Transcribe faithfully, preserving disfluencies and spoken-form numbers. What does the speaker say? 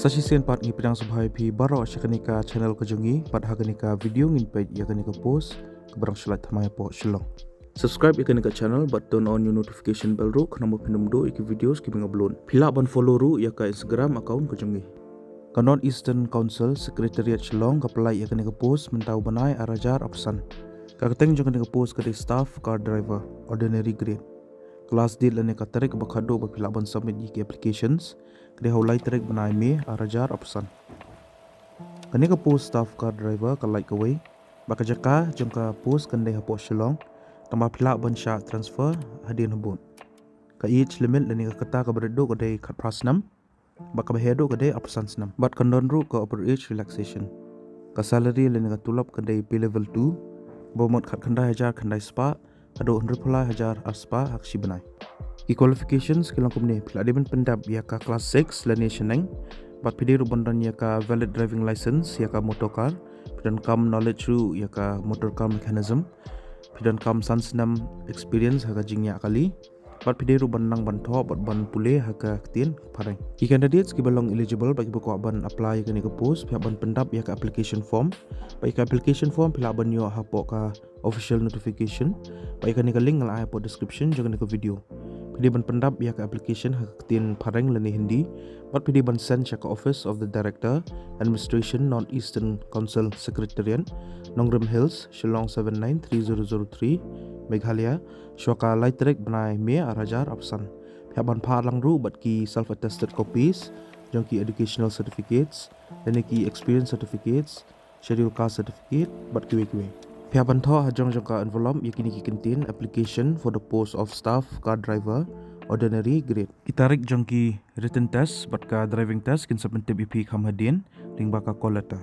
Sa shisien pat ngi pdiang sngewbha ïa phi baroh sha kane ka channel ka jong ngi, bad ha kane ka video ngin peit ïa kane ka post kaba dang shu lait thymmai hapoh Shillong. Subscribe ïa kane ka channel bad turn on ïa u notification bell ruh khnang ba phin ym duh ïa ki videos kiba ngi upload. Phi lah ban follow ruh ïa ka Instagram account ka jong ngi. Ka North Eastern Council Secretariat Shillong ka pynlait ïa kane ka post mynta u bnai ar hajar arphew san. Ka kyrteng jong kane ka post ka dei staff car driver, ordinary grade. Ka last date lane ka tarik kaba khatduh ba phi lah ban submit ïa ki applications ka dei ha u lai tarik bnai May ar hajar arphew san. Kane ka post staff car driver ka lait kawei, bad ka jaka jong ka post kan dei hapoh Shillong, tangba phi lah ban shah transfer hadien habud. Ka age limit lane ka kata kaba rit duh ka dei khatphra snem, bad kaba heh duh ka dei arphew san snem. Bad kan don ruh ka upper age relaxation. Ka salary lane ka tulop ka dei pay level two, ba mut khatkhyndai hajar khyndai spah haduh hynriewphew lai hajar ar spah ha ka shi bnai. Ki qualifications ki long kumne: phi lah dei ban pyndep ïa ka class six lane shaneng, bad phi dei ruh ban don ïa ka valid driving license ïa ka motor car, phi donkam knowledge ruh ïa ka motor car mechanism, phi donkam san snem experience ha ka jingïaid kali, bad phi dei ruh ban nang ban thoh bad ban pule ha ka ktien phareng. Ki candidates kiba long eligible bad kiba kwah ban apply ïa kane ka post, phi hap ban pyndep ïa ka application form. Bad ïa ka application form phi lah ban ïoh hapoh ka official notification. Bad ïa kane ka link nga la ai hapoh description jong kane ka video. Phi dei ban pyndep ïa ka application ha ka ktien phareng lane Hindi, bad phi dei ban send sha ka Office of the Director, Administration, North Eastern Council Secretariat, Nongrim Hills, Shillong seven nine three zero zero three, Meghalaya, shuwa ka lai tarik bnai May ar hajar arphew san. Phi hap ban phah lang ruh bad ki self attested copies jong ki educational certificates lane ki experience certificates, schedule caste certificate, bad kiwei kiwei. Phi hap ban thoh hajrong jong ka envelope ïa kine ki kyntien: application for the post of staff car driver, ordinary grade. Ki tarik jong ki written test bad ka driving test kin sa pyntip ïa phi kham hadien lyngba ka call letter.